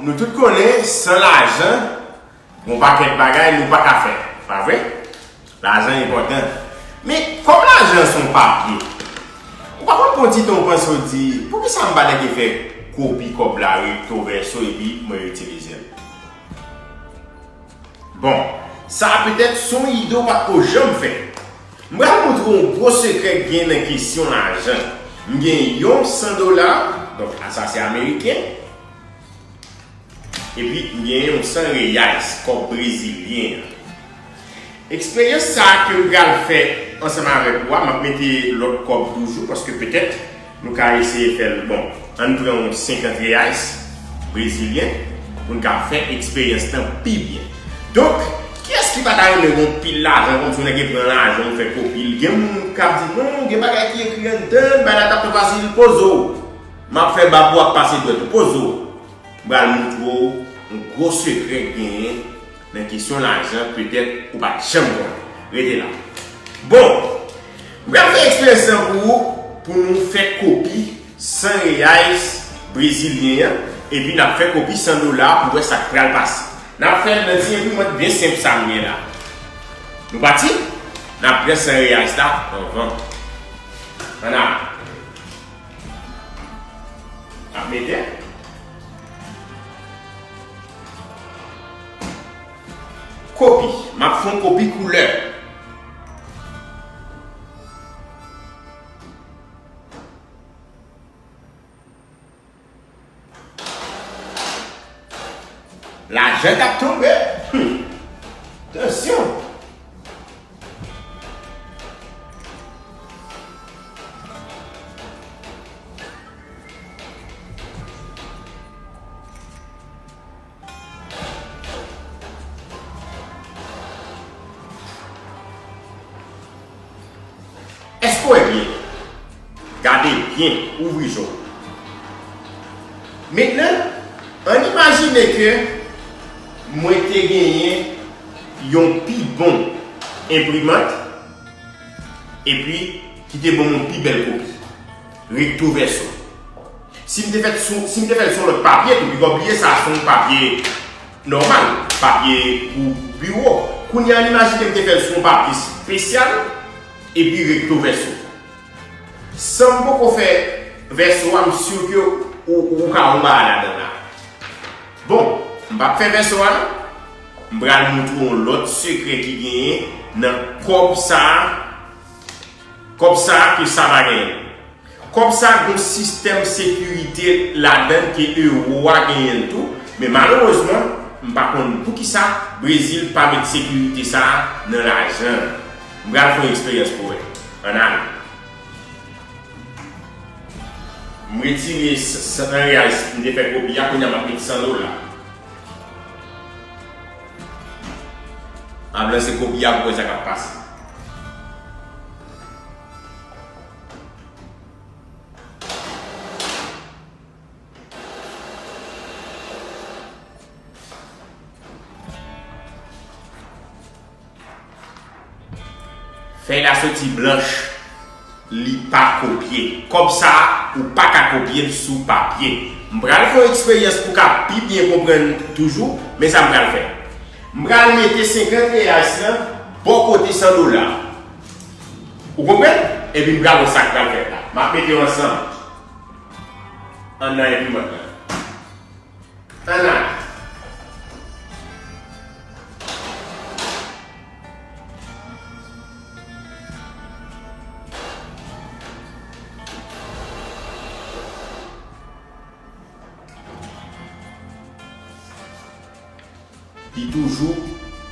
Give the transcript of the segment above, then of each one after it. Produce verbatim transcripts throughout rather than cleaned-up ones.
Nou tout konnen, san lajan, gon pakèt bagay nou pa ka fè, pa vre? Lajan enpòtan. Men, kòm lajan se yon papye, ou pa konn pran ti tan ou panse ou di, "Poukisa m pa nèk fè kopi kòb la rekto vèso epi mwen itilize l?" Bon, sa a petèt se yon ide w pa t ko janm fè. M pral montre w yon gwo sekrè k gen nan kesyon lajan. M gen yon san dola, donk, sa se ameriken, epi m gen yon san reais, kòb brezilyen an. Eksperyans sa a ke m pral fè ansanm avèk ou a, m ap mete lòt kòb toujou, paske petèt nou ka eseye fè l. Bon, ann pran yon senkant reais brezilyen pou n ka fè eksperyans lan pi byen. Donk, kiyès ki pa ta renmen gen yon pil lajan kòmsi yon nèg pran lajan, ou fè kopi l? Gen moun k ap di, "Non, gen bagay ki ekri anndan l, bagay la t ap twò fasil." Poze w. M ap fè ba pou w ap pase dwèt ou. Poze w. M pral montre w yon gwo sekrè k genyen nan kesyon lajan, petèt ou pa t janm konnen. Rete la. Bon, m pral fè eksperyans lan pou ou, pou nou fè kopi san reais brezilyen an, epi n ap fè kopi san dola pou wè sa k pral pase. N ap fè l nan ti enprimant byen senp sa m gen la. Nou pati? N ap pran san reais la anvan. Ann ale. N ap mete. Kopi. M ap fè yon kopi koulè. Lajan k ap tonbe. Hmm. Tansyon. Èske w wè byen? Gade byen, ouvri je w. Mentnan, ann imajine ke mwen te genyen yon pi bon enprimant, epi ki te ban m yon pi bèl kopi. Rekto vèso. Si m te fè l sou, si m te fè l sou lòt papye tou, pi pa bliye sa se yon papye nòmal, papye pou biwo. Kounye a, imajine m te fè l sou yon papye espesyal, epi rekto vèso. San m poko fè vèso a, m si ke ou, ou ka wè yon bagay ladan la. Bon, m p ap fè vèso a non. M pral montre w yon lòt sekrè ki genyen nan kòb sa a. Kòb sa a ke sa pa genyen. Kòb sa a gen yon sistèm sekirite ladan l ke ewo a genyen l tou, men malerezman, m pa konn poukisa Brezil pa met sekirite sa a nan lajan l. M pral fè yon eksperyans pou w wè. Ann ale. M retire s-, s-, san reais m te fè kopi a, kounye a m ap met san dola. M ap lanse kopi a pou wè sa k ap pase. Fèy la soti blanch, li pa kopye. Kòb sa a, ou pa ka kopye l sou papye. M pral fè yon eksperyans pou w ka pi byen konprann toujou, men sa m pral fè. M pral mete senkant reais lan bò kote san dola. Ou konprann? Epi m pral wè sa k pral fèt la. M ap mete yo ansanm. Anndan enprimant lan. Ann ale. Li toujou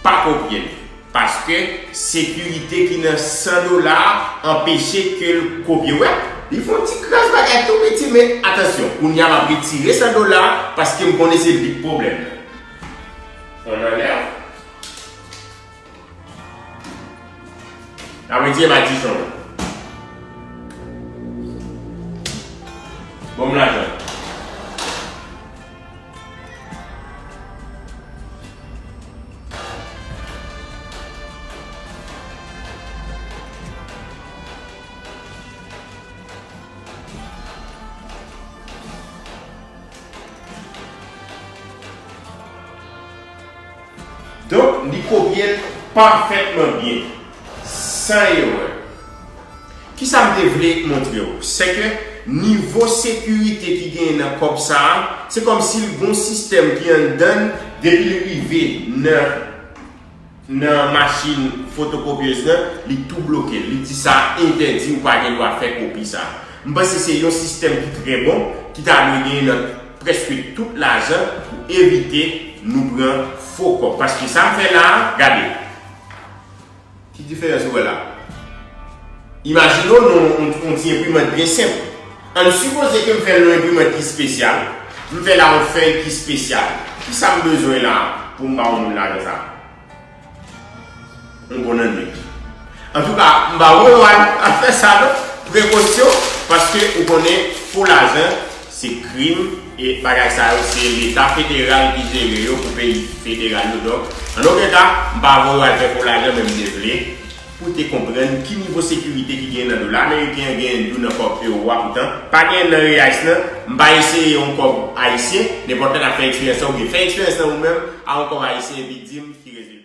pa kopye l. Paske sekirite ki nan san dola a anpeche ke l kopye. Wè, li fè yon ti kras bagay tou piti, men atansyon, kounye a m ap retire san dola a paske m konnen se li k pwoblèm nan. Ann anlè. N ap retire madichon. Ban m lajan. Li kopye l pafètman byen, san erè. Kisa m te vle montre w? Se ke nivo sekirite ki genyen nan kòb sa a, se kòmsi l gon sistèm ki anndan l, depi l rive nan, nan machin fotokopyez lan, li tou bloke l. Li di sa entèdi, ou pa gen dwa fè kopi sa. M panse se yon sistèm ki trè bon, ki ta dwe genyen nan prèske tout lajan pou evite nou pran fo kòb. Paske sa m fè la a, gade. Ki diferans ou wè la? Imajine w nan yon, yon ti enprimant byen senp. Ann sipoze ke m fè l yon enprimant ki espesyal. M fè la yon fèy ki espesyal. Kisa m bezwen la pou m ba yon moun lajan sa? Yon bon annwit. Antouka, m pa wè w al, al fè sa non. Prekosyon, paske ou konnen fo lajan, se krim, e bagay sa yo, se Leta federal ki jere yo pou peyi federal yo. Donk, an okenn ka, m pa voye w al fè fo lajan, men m te vle pou te konprann ki nivo sekirite ki gen nan dola ameriken an, gen tou nan kòb ewo a, poutan pa gen nan reyais lan. M pa eseye yon kòb ayisyen, nenpòt lè n ap fè eksperyans lan, oubyen fè eksperyans lan ou menm a yon kòb ayisyen epi di m ki rezilta.